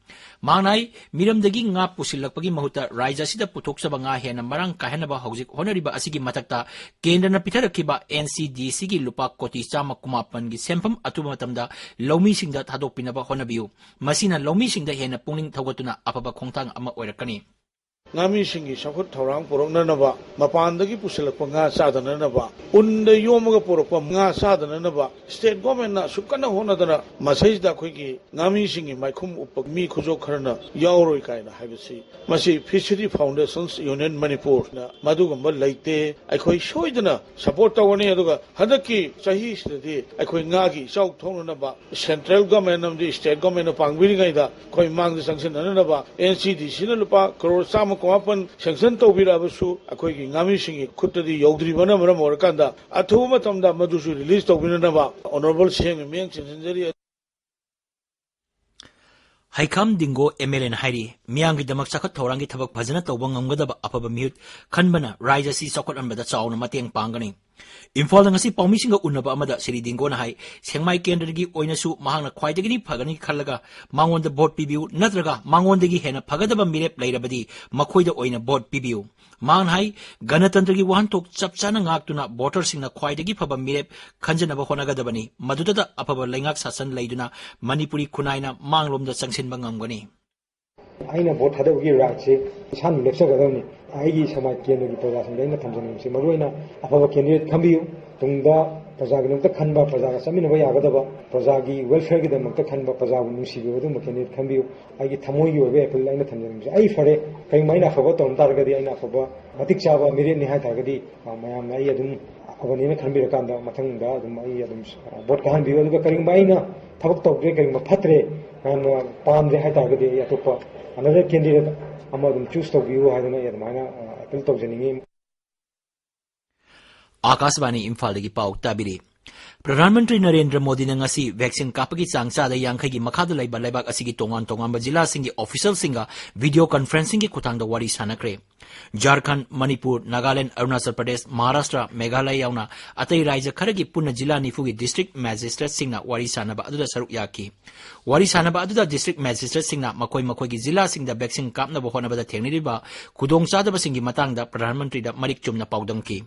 ꯃꯍꯥꯛꯅ ꯍꯥꯏ, ꯃꯤꯔꯝꯗꯒꯤ ꯉꯥ ꯄꯨꯁꯤꯜꯂꯛꯄꯒꯤ ꯃꯍꯨꯠꯇ ꯔꯥꯖ꯭ꯌ ꯑꯁꯤꯗ ꯄꯨꯊꯣꯛꯆꯕ ꯉꯥ ꯍꯦꯟꯅ ꯃꯔꯥꯡ ꯀꯥꯏꯍꯟꯅꯕ ꯍꯧꯖꯤꯛ ꯍꯣꯠꯅꯔꯤꯕ ꯑꯁꯤꯒꯤ ꯃꯊꯛꯇ ꯀꯦꯟꯗ꯭ꯔꯅ ꯄꯤꯊꯔꯛꯈꯤꯕ ꯑꯦꯟ ꯁꯤ ꯗꯤ ꯁꯤꯒꯤ ꯂꯨꯄꯥ ꯀꯣꯇꯤ ꯆꯥꯝꯃ ꯀꯨꯟꯃꯥꯄꯟꯒꯤ ꯁꯦꯟꯐꯝ ꯑꯊꯨꯕ ꯃꯇꯝꯗ ꯂꯧꯃꯤꯁꯤꯡꯗ ꯊꯥꯗꯣꯛꯄꯤꯅꯕ ꯍꯣꯠꯅꯕꯤꯌꯨ꯫ ꯃꯁꯤꯅ ꯂꯧꯃꯤꯁꯤꯡꯗ ꯍꯦꯟꯅ ꯄꯨꯛꯅꯤꯡ ꯊꯧꯒꯠꯇꯨꯅ ꯑꯐꯕ ꯈꯣꯡꯊꯥꯡ ꯑꯃ ꯑꯣꯏꯔꯛꯀꯅꯤ꯫ ꯉꯥꯃꯤꯁꯤꯡꯒꯤ ꯆꯥꯎꯈꯠ ꯊꯧꯔꯥꯡ ꯄꯨꯔꯛꯅꯅꯕ, ꯃꯄꯥꯟꯗꯒꯤ ꯄꯨꯁꯤꯜꯂꯛꯄ ꯉꯥ ꯆꯥꯗꯅꯅꯕ, ꯎꯟꯗ ꯌꯣꯝꯃꯒ ꯄꯨꯔꯛꯄ ꯉꯥ ꯆꯥꯗꯅꯅꯕ ꯁ꯭ꯇꯦꯠ ꯒꯣꯔꯃꯦꯟꯅ ꯑꯁꯨꯛ ꯀꯟꯅ ꯍꯣꯠꯅꯗꯅ ꯃꯁꯤꯗ ꯑꯩꯈꯣꯏꯒꯤ ꯉꯥꯃꯤꯁꯤꯡꯒꯤ ꯃꯥꯏꯈꯨꯝ ꯎꯞꯄ ꯃꯤ ꯈꯨꯖꯣꯞ ꯈꯔꯅ ꯌꯥꯎꯔꯣꯏ ꯀꯥꯏꯅ ꯍꯥꯏꯕꯁꯤ, ꯃꯁꯤ ꯐꯤꯁꯔꯤ ꯐꯥꯎꯟꯗꯦꯁꯟꯁ ꯌꯨꯅꯤꯌꯟ ꯃꯅꯤꯄꯨꯔꯅ ꯃꯗꯨꯒꯨꯝꯕ ꯂꯩꯇꯦ꯫ ꯑꯩꯈꯣꯏ ꯁꯣꯏꯗꯅ ꯁꯄꯣꯔꯠ ꯇꯧꯒꯅꯤ꯫ ꯑꯗꯨꯒ ꯍꯟꯗꯛꯀꯤ ꯆꯍꯤꯁꯤꯗꯗꯤ ꯑꯩꯈꯣꯏ ꯉꯥꯒꯤ ꯏꯆꯥꯎ ꯊꯣꯛꯅꯅꯕ ꯁꯦꯟꯇ꯭ꯔꯦꯜ ꯒꯣꯔꯃꯦꯟ ꯑꯃꯗꯤ ꯁ꯭ꯇꯦꯠ ꯒꯣꯔꯃꯦꯟꯅ ꯄꯥꯡꯕꯤꯔꯤꯉꯩꯗ ꯑꯩꯈꯣꯏ ꯃꯥꯡꯗ ꯆꯪꯁꯤꯟꯅꯅꯕ ꯑꯦꯟ ꯁꯤ ꯗꯤ ꯁꯤꯅ ꯂꯨꯄꯥ ꯀꯔꯣꯔ ꯆꯥꯝꯃ ꯀꯨꯟꯃꯥꯄꯟ ꯁꯦꯡꯁꯟ ꯇꯧꯕꯤꯔꯛꯑꯕꯁꯨ ꯑꯩꯈꯣꯏꯒꯤ ꯉꯥꯃꯤꯁꯤꯡꯒꯤ ꯈꯨꯠꯇꯗꯤ ꯌꯧꯗ꯭ꯔꯤꯕꯅ ꯃꯔꯝ ꯑꯣꯏꯔꯀꯥꯟꯗ ꯑꯊꯨꯕ ꯃꯇꯝꯗ ꯃꯗꯨꯁꯨ ꯔꯤꯂꯤꯖ ꯇꯧꯕꯤꯅꯅꯕ ꯑꯣꯅꯔꯦꯕꯜ ꯁꯤ ꯑꯦꯝꯒꯤ ꯃꯤꯠꯌꯦꯡ ꯆꯤꯟꯁꯤꯟꯖꯔꯤ꯫ ꯍꯩꯈꯥꯝ ꯗꯤꯡꯒꯣ ꯑꯦꯝ ꯑꯦꯜ ꯑꯦꯅ ꯍꯥꯏꯔꯤ, ꯃꯤꯌꯥꯝꯒꯤꯗꯃꯛ ꯆꯥꯎꯈꯠ ꯊꯧꯔꯥꯡꯒꯤ ꯊꯕꯛ ꯐꯖꯅ ꯇꯧꯕ ꯉꯝꯒꯗꯕ ꯑꯐꯕ ꯃꯤꯍꯨꯠ ꯈꯟꯕꯅ ꯔꯥꯏꯖ ꯑꯁꯤ ꯆꯥꯎꯈꯠꯍꯟꯕꯗ ꯆꯥꯎꯅ ꯃꯇꯦꯡ ꯄꯥꯡꯒꯅꯤ꯫ ꯏꯝꯐꯥꯜꯗ ꯉꯁꯤ ꯄꯥꯎꯃꯤꯁꯤꯡꯒ ꯎꯟꯅꯕ ꯑꯃꯗ ꯁ꯭ꯔꯤ ꯗꯤꯡꯒꯣꯅ ꯍꯥꯏ, ꯁꯦꯡꯃꯥꯏ ꯀꯦꯟꯗ꯭ꯔꯒꯤ ꯑꯣꯏꯅꯁꯨ ꯃꯍꯥꯛꯅ ꯈ꯭ꯋꯥꯏꯗꯒꯤꯗꯤ ꯐꯒꯅꯤ ꯈꯜꯂꯒ ꯃꯉꯣꯟꯗ ꯚꯣꯠ ꯄꯤꯕꯤꯌꯨ, ꯅꯠꯇ꯭ꯔꯒ ꯃꯉꯣꯟꯗꯒꯤ ꯍꯦꯟꯅ ꯐꯒꯗꯕ ꯃꯤꯔꯦꯞ ꯂꯩꯔꯕꯗꯤ ꯃꯈꯣꯏꯗ ꯑꯣꯏꯅ ꯚꯣꯠ ꯄꯤꯕꯤꯌꯨ꯫ ꯃꯍꯥꯛꯅ ꯍꯥꯏ, ꯒꯅꯇꯟꯇ꯭ꯔꯒꯤ ꯋꯥꯍꯟꯊꯣꯛ ꯆꯞ ꯆꯥꯅ ꯉꯥꯛꯇꯨꯅ ꯚꯣꯇꯔꯁꯤꯡꯅ ꯈ꯭ꯋꯥꯏꯗꯒꯤ ꯐꯕ ꯃꯤꯔꯦꯞ ꯈꯟꯖꯅꯕ ꯍꯣꯠꯅꯒꯗꯕꯅꯤ꯫ ꯃꯗꯨꯗꯇ ꯑꯐꯕ ꯂꯩꯉꯥꯛ ꯁꯥꯁꯟ ꯂꯩꯗꯨꯅ ꯃꯅꯤꯄꯨꯔꯤ ꯈꯨꯟꯅꯥꯏꯅ ꯃꯥꯡꯂꯣꯝꯗ ꯆꯪꯁꯤꯟꯕ ꯉꯝꯒꯅꯤ꯫ ꯑꯩꯅ ꯚꯣꯠ ꯊꯥꯗꯕꯒꯤ ꯔꯥꯏꯠꯁꯦ ꯏꯁꯥꯅ ꯂꯦꯞꯆꯒꯗꯕꯅꯤ꯫ ꯑꯩꯒꯤ ꯁꯃꯥꯖ ꯀꯦꯟꯗ꯭ꯔꯒꯤ ꯄ꯭ꯔꯖꯥꯁꯤꯡꯗ ꯑꯩꯅ ꯊꯝꯖꯅꯤꯡꯕꯁꯤ, ꯃꯔꯨꯑꯣꯏꯅ ꯑꯐꯕ ꯀꯦꯟꯗꯤꯗꯦꯠ ꯈꯟꯕꯤꯌꯨ꯫ ꯇꯨꯡꯗ ꯄ꯭ꯔꯖꯥꯒꯤꯗꯃꯛꯇ ꯈꯟꯕ, ꯄ꯭ꯔꯖꯥꯒ ꯆꯠꯃꯤꯟꯅꯕ ꯌꯥꯒꯗꯕ, ꯄ꯭ꯔꯖꯥꯒꯤ ꯋꯦꯜꯐꯤꯌꯔꯒꯤꯗꯃꯛꯇ ꯈꯟꯕ, ꯄ꯭ꯔꯖꯥꯕꯨ ꯅꯨꯡꯁꯤꯕꯤꯕ ꯑꯗꯨꯒꯨꯝꯕ ꯀꯦꯟꯗꯤꯗꯦꯠ ꯈꯟꯕꯤꯌꯨ꯫ ꯑꯩꯒꯤ ꯊꯃꯣꯏꯒꯤ ꯑꯣꯏꯕ ꯑꯦꯄꯤꯜ ꯑꯩꯅ ꯊꯝꯖꯅꯤꯡꯕꯁꯦ, ꯑꯩ ꯐꯔꯦ, ꯀꯔꯤꯒꯨꯝꯕ ꯑꯩꯅ ꯑꯐꯕ ꯇꯧꯔꯝ ꯇꯥꯔꯒꯗꯤ, ꯑꯩꯅ ꯑꯐꯕ ꯃꯇꯤꯛ ꯆꯥꯕ ꯃꯤꯔꯦꯞꯅꯤ ꯍꯥꯏ ꯇꯥꯔꯒꯗꯤ, ꯑ, ꯃꯌꯥꯝꯅ ꯑꯩ ꯑꯗꯨꯝ ꯑꯐꯕꯅꯦꯅ ꯈꯟꯕꯤꯔꯀꯥꯟꯗ ꯃꯊꯪꯗ ꯑꯗꯨꯝ ꯑꯩ ꯑꯗꯨꯝ, ꯑ, ꯚꯣꯠ ꯀꯥꯍꯟꯕꯤꯌꯨ꯫ ꯑꯗꯨꯒ ꯀꯔꯤꯒꯨꯝꯕ ꯑꯩꯅ ꯊꯕꯛ ꯇꯧꯗ꯭ꯔꯦ, ꯀꯔꯤꯒꯨꯝꯕ ꯐꯠꯇ꯭ꯔꯦ, ꯃꯌꯥꯝꯅ ꯄꯥꯝꯗ꯭ꯔꯦ ꯍꯥꯏ ꯇꯥꯔꯒꯗꯤ, ꯑꯩ ꯑꯇꯣꯞꯄ another candidate ꯑꯃ ꯑꯗꯨꯝ choose ꯇꯧꯕꯤꯌꯨ ꯍꯥꯏꯗꯅ ꯑꯩ ꯑꯗꯨꯃꯥꯏꯅ, ꯑ, ꯑꯄꯤꯜ ꯇꯧꯖꯅꯤꯡꯉꯤ꯫ ꯑꯥꯀꯥꯁꯕꯥꯅꯤ ꯏꯝꯐꯥꯜꯗꯒꯤ ꯄꯥꯎ ꯇꯥꯕꯤꯔꯤ꯫ ꯄ꯭ꯔꯙꯥꯟ ꯃꯟꯇ꯭ꯔꯤ ꯅꯔꯦꯟꯗ꯭ꯔ ꯃꯣꯗꯤꯅ ꯉꯁꯤ ꯚꯦꯛꯁꯤꯟ ꯀꯥꯞꯄꯒꯤ ꯆꯥꯡ ꯆꯥꯗ ꯌꯥꯡꯈꯩꯒꯤ ꯃꯈꯥꯗ ꯂꯩꯕ ꯂꯩꯕꯥꯛ ꯑꯁꯤꯒꯤ ꯇꯣꯉꯥꯟ ꯇꯣꯉꯥꯟꯕ ꯖꯤꯂꯥꯁꯤꯡꯒꯤ ꯑꯣꯐꯤꯁꯤꯌꯦꯜꯁꯤꯡꯒ ꯚꯤꯗꯤꯑꯣ ꯀꯟꯐꯔꯦꯟꯁꯤꯡꯒꯤ ꯈꯨꯠꯊꯥꯡꯗ ꯋꯥꯔꯤ ꯁꯥꯟꯅꯈ꯭ꯔꯦ꯫ ꯖꯥꯔꯈꯟꯗ, ꯃꯅꯤꯄꯨꯔ, ꯅꯥꯒꯥꯂꯦꯟꯗ, ꯑꯔꯨꯅꯥꯆꯜ ꯄ꯭ꯔꯗꯦꯁ, ꯃꯍꯥꯔꯥꯁꯇ꯭ꯔ, ꯃꯦꯘꯥꯂꯌꯥ ꯌꯥꯎꯅ ꯑꯇꯩ ꯔꯥꯖ꯭ꯌ ꯈꯔꯒꯤ ꯄꯨꯟꯅ ꯖꯤꯂꯥ ꯅꯤꯐꯨꯒꯤ ꯗꯤꯁꯇ꯭ꯔꯤꯛ ꯃꯦꯖꯤꯁꯇ꯭ꯔꯦꯠꯁꯤꯡꯅ ꯋꯥꯔꯤ ꯁꯥꯟꯅꯕ ꯑꯗꯨꯗ ꯁꯔꯨꯛ ꯌꯥꯈꯤ꯫ ꯋꯥꯔꯤ ꯁꯥꯟꯅꯕ ꯑꯗꯨꯗ ꯗꯤꯁꯇ꯭ꯔꯤꯛ ꯃꯦꯖꯤꯁꯇ꯭ꯔꯦꯠꯁꯤꯡꯅ ꯃꯈꯣꯏ ꯃꯈꯣꯏꯒꯤ ꯖꯤꯂꯥꯁꯤꯡꯗ ꯚꯦꯛꯁꯤꯟ ꯀꯥꯞꯅꯕ ꯍꯣꯠꯅꯕꯗ ꯊꯦꯡꯅꯔꯤꯕ ꯈꯨꯗꯣꯡꯆꯥꯗꯕꯁꯤꯡꯒꯤ ꯃꯇꯥꯡꯗ ꯄ꯭ꯔꯙꯥꯟ ꯃꯟꯇ꯭ꯔꯤꯗ ꯃꯔꯤꯛ ꯆꯨꯝꯅ ꯄꯥꯎꯗꯝꯈꯤ꯫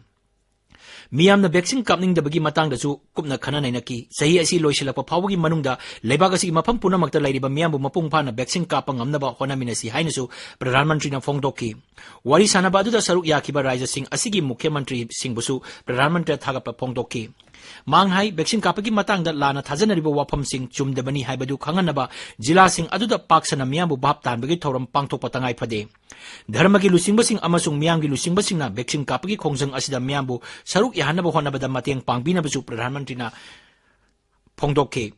ꯃꯤꯌꯥꯝꯅ ꯚꯦꯛꯁꯤꯟ ꯀꯥꯞꯅꯤꯡꯗꯕꯒꯤ ꯃꯇꯥꯡꯗꯁꯨ ꯀꯨꯞꯅ ꯈꯟꯅ ꯅꯩꯅꯈꯤ꯫ ꯆꯍꯤ ꯑꯁꯤ ꯂꯣꯏꯁꯤꯜꯂꯛꯄ ꯐꯥꯎꯕꯒꯤ ꯃꯅꯨꯡꯗ ꯂꯩꯕꯥꯛ ꯑꯁꯤꯒꯤ ꯃꯐꯝ ꯄꯨꯝꯅꯃꯛꯇ ꯂꯩꯔꯤꯕ ꯃꯤꯌꯥꯝꯕꯨ ꯃꯄꯨꯡ ꯐꯥꯅ ꯚꯦꯛꯁꯤꯟ ꯀꯥꯞꯄ ꯉꯝꯅꯕ ꯍꯣꯠꯅꯃꯤꯟꯅꯁꯤ ꯍꯥꯏꯅꯁꯨ ꯄ꯭ꯔꯙꯥꯟ ꯃꯟꯇ꯭ꯔꯤꯅ ꯐꯣꯡꯗꯣꯛꯈꯤ꯫ ꯋꯥꯔꯤ ꯁꯥꯟꯅꯕ ꯑꯗꯨꯗ ꯁꯔꯨꯛ ꯌꯥꯈꯤꯕ ꯔꯥꯖ꯭ꯌꯁꯤꯡ ꯑꯁꯤꯒꯤ ꯃꯨꯈ꯭ꯌ ꯃꯟꯇ꯭ꯔꯤꯁꯤꯡꯕꯨꯁꯨ ꯄ꯭ꯔꯙꯥꯟ ꯃꯟꯇ꯭ꯔꯤꯅ ꯊꯥꯒꯠꯄ ꯐꯣꯡꯗꯣꯛꯈꯤ꯫ ꯃꯥꯡ ꯍꯥꯏ, ꯚꯦꯛꯁꯤꯟ ꯀꯥꯞꯄꯒꯤ ꯃꯇꯥꯡꯗ ꯂꯥꯟꯅ ꯊꯥꯖꯅꯔꯤꯕ ꯋꯥꯐꯝꯁꯤꯡ ꯆꯨꯝꯗꯕꯅꯤ ꯍꯥꯏꯕꯗꯨ ꯈꯪꯍꯟꯅꯕ ꯖꯤꯂꯥꯁꯤꯡ ꯑꯗꯨꯗ ꯄꯥꯛ ꯁꯟꯅ ꯃꯤꯌꯥꯝꯕꯨ ꯚꯥꯞ ꯇꯥꯍꯟꯕꯒꯤ ꯊꯧꯔꯝ ꯄꯥꯡꯊꯣꯛꯄ ꯇꯉꯥꯏ ꯐꯗꯦ꯫ ꯙꯔꯃꯒꯤ ꯂꯨꯆꯤꯡꯕꯁꯤꯡ ꯑꯃꯁꯨꯡ ꯃꯤꯌꯥꯝꯒꯤ ꯂꯨꯆꯤꯡꯕꯁꯤꯡꯅ ꯚꯦꯛꯁꯤꯟ ꯀꯥꯞꯄꯒꯤ ꯈꯣꯡꯖꯪ ꯑꯁꯤꯗ ꯃꯤꯌꯥꯝꯕꯨ ꯁꯔꯨꯛ ꯌꯥꯍꯟꯅꯕ ꯍꯣꯠꯅꯕꯗ ꯃꯇꯦꯡ ꯄꯥꯡꯕꯤꯅꯕꯁꯨ ꯄ꯭ꯔꯙꯥꯟ ꯃꯟꯇ꯭ꯔꯤꯅ ꯐꯣꯡꯗꯣꯛꯈꯤ꯫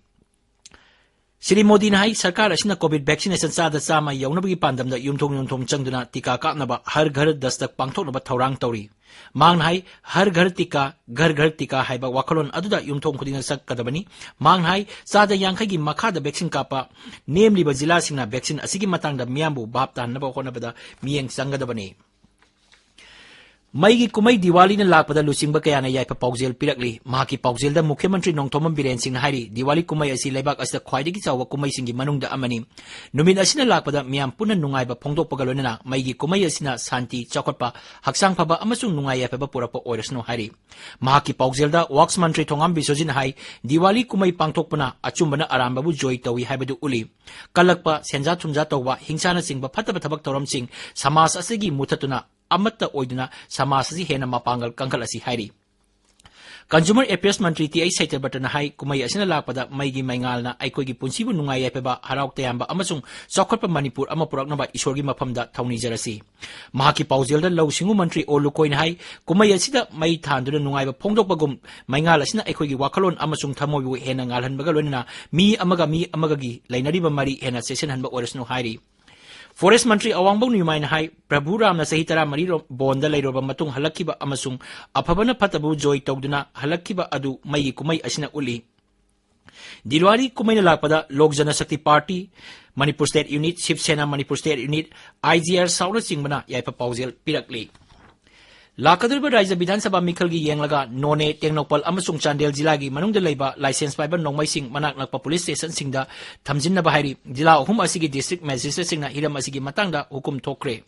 ꯁ꯭ꯔꯤ ꯃꯣꯗꯤꯅ ꯍꯥꯏ, ꯁꯔꯀꯥꯔ ꯑꯁꯤꯅ COVID vaccination ꯆꯥꯗ ꯆꯥꯝꯃ ꯌꯧꯅꯕꯒꯤ ꯄꯥꯟꯗꯝꯗ ꯌꯨꯝꯊꯣꯡ ꯌꯨꯝꯊꯣꯡ ꯆꯪꯗꯨꯅ ꯇꯤꯀꯥ ꯀꯥꯞꯅꯕ ꯍꯔ ꯘꯔ ꯗꯁꯇꯛ ꯄꯥꯡꯊꯣꯛꯅꯕ ꯊꯧꯔꯥꯡ ꯇꯧꯔꯤ꯫ ꯃꯍꯥꯛꯅ ꯍꯥꯏ, ꯍꯔ ꯘꯔ ꯇꯤꯀꯥ, ꯘꯔ ꯘꯔ ꯇꯤꯀꯥ ꯍꯥꯏꯕ ꯋꯥꯈꯜꯂꯣꯟ ꯑꯗꯨꯗ ꯌꯨꯝꯊꯣꯡ ꯈꯨꯗꯤꯡꯗ ꯆꯠꯀꯗꯕꯅꯤ꯫ ꯃꯍꯥꯛꯅ ꯍꯥꯏ, ꯆꯥꯗ ꯌꯥꯡꯈꯩꯒꯤ ꯃꯈꯥꯗ vaccine ꯀꯥꯞꯄ ꯅꯦꯝꯂꯤꯕ ꯖꯤꯂꯥꯁꯤꯡꯅ vaccine ꯑꯁꯤꯒꯤ ꯃꯇꯥꯡꯗ ꯃꯤꯌꯥꯝꯕꯨ ꯚꯥꯞ ꯇꯥꯍꯟꯅꯕ ꯍꯣꯠꯅꯕꯗ ꯃꯤꯠꯌꯦꯡ ꯆꯪꯒꯗꯕꯅꯤ꯫ ꯃꯩꯒꯤ ꯀꯨꯝꯍꯩ ꯗꯤꯋꯥꯂꯤꯅ ꯂꯥꯛꯄꯗ ꯂꯨꯆꯤꯡꯕ ꯀꯌꯥꯅ ꯌꯥꯏꯐ ꯄꯥꯎꯖꯦꯜ ꯄꯤꯔꯛꯂꯤ꯫ ꯃꯍꯥꯛꯀꯤ ꯄꯥꯎꯖꯦꯜꯗ ꯃꯨꯈ꯭ꯌ ꯃꯟꯇ꯭ꯔꯤ ꯅꯣꯡꯊꯣꯝꯕꯝ ꯕꯤꯔꯦꯟ ꯁꯤꯡꯅ ꯍꯥꯏꯔꯤ, ꯗꯤꯋꯥꯂꯤ ꯀꯨꯝꯍꯩ ꯑꯁꯤ ꯂꯩꯕꯥꯛ ꯑꯁꯤꯗ ꯈ꯭ꯋꯥꯏꯗꯒꯤ ꯆꯥꯎꯕ ꯀꯨꯝꯍꯩꯁꯤꯡꯒꯤ ꯃꯅꯨꯡꯗ ꯑꯃꯅꯤ꯫ ꯅꯨꯃꯤꯠ ꯑꯁꯤꯅ ꯂꯥꯛꯄꯗ ꯃꯤꯌꯥꯝ ꯄꯨꯟꯅ ꯅꯨꯡꯉꯥꯏꯕ ꯐꯣꯡꯗꯣꯛꯄꯒ ꯂꯣꯏꯅꯅ ꯃꯩꯒꯤ ꯀꯨꯝꯍꯩ ꯑꯁꯤꯅ ꯁꯥꯟꯇꯤ, ꯆꯥꯎꯈꯠꯄ, ꯍꯛꯆꯥꯡ ꯐꯕ ꯑꯃꯁꯨꯡ ꯅꯨꯡꯉꯥꯏ ꯌꯥꯏꯐꯕ ꯄꯨꯔꯛꯄ ꯑꯣꯏꯔꯁꯅꯨ ꯍꯥꯏꯔꯤ꯫ ꯃꯍꯥꯛꯀꯤ ꯄꯥꯎꯖꯦꯜꯗ ꯋꯥꯛꯁ ꯃꯟꯇ꯭ꯔꯤ ꯊꯣꯉꯥꯝ ꯕꯤꯁꯣꯖꯤꯠꯅ ꯍꯥꯏ, ꯗꯤꯋꯥꯂꯤ ꯀꯨꯝꯍꯩ ꯄꯥꯡꯊꯣꯛꯄꯅ ꯑꯆꯨꯝꯕꯅ ꯑꯔꯥꯟꯕꯕꯨ ꯖꯣꯏ ꯇꯧꯏ ꯍꯥꯏꯕꯗꯨ ꯎꯠꯂꯤ꯫ ꯀꯜꯂꯛꯄ, ꯁꯦꯟꯖꯥ ꯊꯨꯝꯖꯥ ꯇꯧꯕ, ꯍꯤꯡꯁꯥꯅꯆꯤꯡꯕ ꯐꯠꯇꯕ ꯊꯕꯛ ꯊꯧꯔꯝꯁꯤꯡ ꯁꯃꯥꯖ ꯑꯁꯤꯒꯤ ꯃꯨꯊꯠꯇꯨꯅ ꯑꯃꯠꯇ ꯑꯣꯏꯗꯨꯅ ꯁꯃꯥꯖ ꯑꯁꯤ ꯍꯦꯟꯅ ꯃꯄꯥꯡꯒꯜ ꯀꯟꯈꯠꯂꯁꯤ ꯍꯥꯏꯔꯤ꯫ Consumer Affairs ꯃꯟꯇ꯭ꯔꯤ ꯇꯤ ꯑꯩꯆ ꯁꯇ꯭ꯌꯕ꯭ꯔꯇꯅ ꯍꯥꯏ, ꯀꯨꯝꯍꯩ ꯑꯁꯤꯅ ꯂꯥꯛꯄꯗ ꯃꯩꯒꯤ ꯃꯩꯉꯥꯜꯅ ꯑꯩꯈꯣꯏꯒꯤ ꯄꯨꯟꯁꯤꯕꯨ ꯅꯨꯡꯉꯥꯏ ꯌꯥꯏꯐꯕ, ꯍꯔꯥꯎ ꯇꯌꯥꯝꯕ ꯑꯃꯁꯨꯡ ꯆꯥꯎꯈꯠꯄ ꯃꯅꯤꯄꯨꯔ ꯑꯃ ꯄꯨꯔꯛꯅꯕ ꯏꯁꯣꯔꯒꯤ ꯃꯐꯝꯗ ꯊꯧꯅꯤꯖꯔꯁꯤ꯫ ꯃꯍꯥꯛꯀꯤ ꯄꯥꯎꯖꯦꯜꯗ ꯂꯧꯎ ꯁꯤꯡꯎ ꯃꯟꯇ꯭ꯔꯤ ꯑꯣ ꯂꯨꯀꯣꯏꯅ ꯍꯥꯏ, ꯀꯨꯝꯍꯩ ꯑꯁꯤꯗ ꯃꯩ ꯊꯥꯟꯗꯨꯅ ꯅꯨꯡꯉꯥꯏꯕ ꯐꯣꯡꯗꯣꯛꯄꯒꯨꯝ, ꯃꯩꯉꯥꯜ ꯑꯁꯤꯅ ꯑꯩꯈꯣꯏꯒꯤ ꯋꯥꯈꯜꯂꯣꯟ ꯑꯃꯁꯨꯡ ꯊꯃꯣꯏꯕꯨ ꯍꯦꯟꯅ ꯉꯥꯜꯍꯟꯕꯒ ꯂꯣꯏꯅꯅ ꯃꯤ ꯑꯃꯒ ꯃꯤ ꯑꯃꯒꯒꯤ ꯂꯩꯅꯔꯤꯕ ꯃꯔꯤ ꯍꯦꯟꯅ ꯆꯦꯠꯁꯤꯟꯍꯟꯕ ꯑꯣꯏꯔꯁꯅꯨ ꯍꯥꯏꯔꯤ꯫ Forest ꯃꯟꯇ꯭ꯔꯤ ꯑꯋꯥꯡꯕꯧ ꯅꯤꯎꯃꯥꯏꯅ ꯍꯥꯏ, ꯄ꯭ꯔꯚꯨ ꯔꯥꯝꯅ ꯆꯍꯤ ꯇꯔꯥꯃꯔꯤ ꯔꯣ-, ꯕꯣꯟꯗ ꯂꯩꯔꯨꯔꯕ ꯃꯇꯨꯡ ꯍꯜꯂꯛꯈꯤꯕ ꯑꯃꯁꯨꯡ ꯑꯐꯕꯅ ꯐꯠꯇꯕꯕꯨ ꯖꯣꯏ ꯇꯧꯗꯨꯅ ꯍꯜꯂꯛꯈꯤꯕ ꯑꯗꯨ ꯃꯩꯒꯤ ꯀꯨꯝꯍꯩ ꯑꯁꯤꯅ ꯎꯠꯂꯤ꯫ ꯗꯤꯋꯥꯂꯤ ꯀꯨꯝꯍꯩꯅ ꯂꯥꯛꯄꯗ ꯂꯣꯛ Janshakti party, Manipur state unit, ꯁꯤꯕ ꯁꯦꯅꯥ ꯃꯅꯤꯄꯨꯔ ꯁ꯭ꯇꯦꯠ ꯌꯨꯅꯤꯠ, ꯑꯥꯏ ꯖꯤ ꯑꯥꯔ ꯁꯥꯎꯠꯅꯆꯤꯡꯕꯅ ꯌꯥꯏꯐ ꯄꯥꯎꯖꯦꯜ ꯄꯤꯔꯛꯂꯤ꯫ ꯂꯥꯛꯀꯗꯧꯔꯤꯕ ꯔꯥꯖ꯭ꯌ ꯕꯤꯙꯥꯟ ꯁꯚꯥ ꯃꯤꯈꯜꯒꯤ ꯌꯦꯡꯂꯒ ꯅꯣꯅꯦ, ꯇꯦꯡꯅꯧꯄꯜ ꯑꯃꯁꯨꯡ ꯆꯥꯟꯗꯦꯜ ꯖꯤꯂꯥꯒꯤ ꯃꯅꯨꯡꯗ ꯂꯩꯕ ꯂꯥꯏꯁꯦꯟꯁ ꯄꯥꯏꯕ ꯅꯣꯡꯃꯩꯁꯤꯡ ꯃꯅꯥꯛ ꯅꯛꯄ ꯄꯨꯂꯤꯁ ꯁ꯭ꯇꯦꯁꯟꯁꯤꯡꯗ ꯊꯝꯖꯤꯟꯅꯕ ꯍꯥꯏꯔꯤ꯫ ꯖꯤꯂꯥ ꯑꯍꯨꯝ ꯑꯁꯤꯒꯤ ꯗꯤꯁꯇ꯭ꯔꯤꯛ ꯃꯦꯖꯤꯁꯇ꯭ꯔꯦꯠꯁꯤꯡꯅ ꯍꯤꯔꯝ ꯑꯁꯤꯒꯤ ꯃꯇꯥꯡꯗ ꯍꯨꯀꯨꯝ ꯊꯣꯛꯈ꯭ꯔꯦ꯫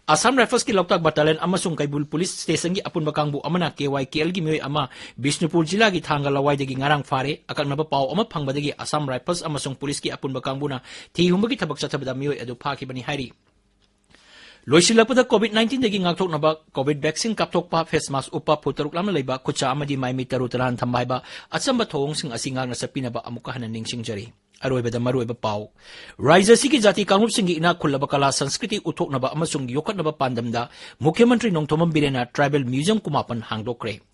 ꯑꯁꯥꯝ ꯔꯥꯏꯐꯜꯁꯀꯤ ꯂꯣꯛꯇꯥꯛ ꯕꯠꯇꯥꯂꯤꯌꯟ ꯑꯃꯁꯨꯡ ꯀꯩꯕꯨꯜ ꯄꯨꯂꯤꯁ ꯁ꯭ꯇꯦꯁꯟꯒꯤ ꯑꯄꯨꯟꯕ ꯀꯥꯡꯕꯨ ꯑꯃꯅ ꯀꯦ ꯋꯥꯏ ꯀꯦ ꯑꯦꯜꯒꯤ ꯃꯤꯑꯣꯏ ꯑꯃ ꯕꯤꯁꯅꯨꯄꯨꯔ ꯖꯤꯂꯥꯒꯤ ꯊꯥꯡꯒ ꯂꯋꯥꯏꯗꯒꯤ ꯉꯔꯥꯡ ꯐꯥꯔꯦ꯫ ꯑꯀꯛꯅꯕ ꯄꯥꯎ ꯑꯃ ꯐꯪꯕꯗꯒꯤ ꯑꯁꯥꯝ ꯔꯥꯏꯐꯜꯁ ꯑꯃꯁꯨꯡ ꯄꯨꯂꯤꯁꯀꯤ ꯑꯄꯨꯟꯕ ꯀꯥꯡꯕꯨꯅ ꯊꯤ ꯍꯨꯝꯕꯒꯤ ꯊꯕꯛ ꯆꯠꯊꯕꯗ ꯃꯤꯑꯣꯏ ꯑꯗꯨ ꯐꯥꯈꯤꯕꯅꯤ ꯍꯥꯏꯔꯤ꯫ ꯂꯣꯏꯁꯤꯜꯂꯛꯄꯗ, ꯀꯣꯚꯤꯗ ꯅꯥꯏꯟꯇꯤꯟꯗꯒꯤ ꯉꯥꯛꯊꯣꯛꯅꯕ ꯀꯣꯚꯤꯗ ꯚꯦꯛꯁꯤꯟ ꯀꯥꯞꯊꯣꯛꯄ, ꯐꯦꯁ ꯃꯥꯁꯛ ꯎꯞꯄ, ꯐꯨꯠ ꯇꯔꯨꯛ ꯂꯥꯞꯅ ꯂꯩꯕ, ꯈꯨꯠꯁꯥ ꯑꯃꯗꯤ ꯃꯥꯏꯃꯤꯠ ꯇꯔꯨ ꯇꯅꯥꯟ ꯊꯝꯕ ꯍꯥꯏꯕ ꯑꯆꯝꯕ ꯊꯧꯑꯣꯡꯁꯤꯡ ꯑꯁꯤ ꯉꯥꯛꯅ ꯆꯠꯄꯤꯅꯕ ꯑꯃꯨꯛꯀ ꯍꯟꯅ ꯅꯤꯡꯁꯤꯡꯖꯔꯤ꯫ ꯑꯔꯣꯏꯕꯗ ꯃꯔꯨꯑꯣꯏꯕ ꯄꯥꯎ꯫ ꯔꯥꯖ꯭ꯌ ꯑꯁꯤꯒꯤ ꯖꯥꯇꯤ ꯀꯥꯡꯂꯨꯞꯁꯤꯡꯒꯤ ꯏꯅꯥꯛ ꯈꯨꯜꯂꯕ ꯀꯂꯥ ꯁꯪꯁꯀ꯭ꯔꯤꯇꯤ ꯎꯠꯊꯣꯛꯅꯕ ꯑꯃꯁꯨꯡ ꯌꯣꯛꯈꯠꯅꯕ ꯄꯥꯟꯗꯝꯗ ꯃꯨꯈ꯭ꯌ ꯃꯟꯇ꯭ꯔꯤ ꯅꯣꯡꯊꯣꯝꯕꯝ ꯕꯤꯔꯦꯟꯅ ꯇ꯭ꯔꯥꯏꯕꯦꯜ ꯃ꯭ꯌꯨꯖꯤꯌꯝ ꯀꯨꯃꯥꯄꯟ ꯍꯥꯡꯗꯣꯛꯈ꯭ꯔꯦ꯫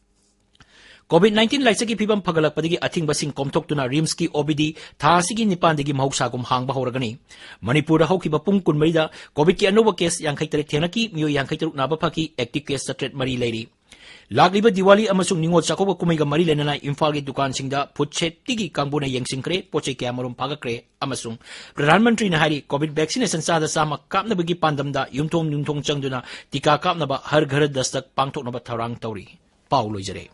COVID nineteen ꯂꯥꯏꯆꯠꯀꯤ ꯐꯤꯕꯝ ꯐꯒꯠꯂꯛꯄꯗꯒꯤ ꯑꯊꯤꯡꯕꯁꯤꯡ ꯀꯣꯝꯊꯣꯛꯇꯨꯅ RIMSꯀꯤ OPD ꯊꯥ ꯑꯁꯤꯒꯤ ꯅꯤꯄꯥꯟꯗꯒꯤ ꯃꯍꯧꯁꯥꯒꯨꯝ ꯍꯥꯡꯕ ꯍꯧꯔꯒꯅꯤ꯫ ꯃꯅꯤꯄꯨꯔꯗ ꯍꯧꯈꯤꯕ ꯄꯨꯡ ꯀꯨꯟꯃꯔꯤꯗ COVIDꯀꯤ ꯑꯅꯧꯕ case ꯌꯥꯡꯈꯩ ꯇꯔꯦꯠ ꯊꯦꯡꯅꯈꯤ, ꯃꯤꯑꯣꯏ ꯌꯥꯡꯈꯩ ꯇꯔꯨꯛ ꯅꯥꯕ ꯐꯈꯤ, active case ꯆꯥꯇ꯭ꯔꯦꯠ ꯃꯔꯤ ꯂꯩꯔꯤ꯫ ꯂꯥꯛꯂꯤꯕ ꯗꯤꯋꯥꯂꯤ ꯑꯃꯁꯨꯡ ꯅꯤꯉꯣꯜ ꯆꯥꯛꯀꯧꯕ ꯀꯨꯝꯍꯩꯒ ꯃꯔꯤ ꯂꯩꯅꯅ ꯏꯝꯐꯥꯜꯒꯤ ꯗꯨꯀꯥꯟꯁꯤꯡꯗ food safetyꯒꯤ ꯀꯥꯡꯕꯨꯅ ꯌꯦꯡꯁꯤꯟꯈ꯭ꯔꯦ, ꯄꯣꯠ ꯆꯩ ꯀꯌꯥꯃꯔꯨꯝ ꯐꯥꯒꯠꯈ꯭ꯔꯦ ꯑꯃꯁꯨꯡ ꯄ꯭ꯔꯙꯥꯟ ꯃꯟꯇ꯭ꯔꯤꯅ ꯍꯥꯏꯔꯤ, COVID vaccination ꯆꯥꯗ ꯆꯥꯝꯃ ꯀꯥꯞꯅꯕꯒꯤ ꯄꯥꯟꯗꯝꯗ ꯌꯨꯝꯊꯣꯡ ꯌꯨꯝꯊꯣꯡ ꯆꯪꯗꯨꯅ ꯇꯤꯀꯥ ꯀꯥꯞꯅꯕ ꯍꯔ ꯘꯔ ꯗꯁꯇꯛ ꯄꯥꯡꯊꯣꯛꯅꯕ ꯊꯧꯔꯥꯡ ꯇꯧꯔꯤ꯫ ꯄꯥꯎ ꯂꯣꯏꯖꯔꯦ꯫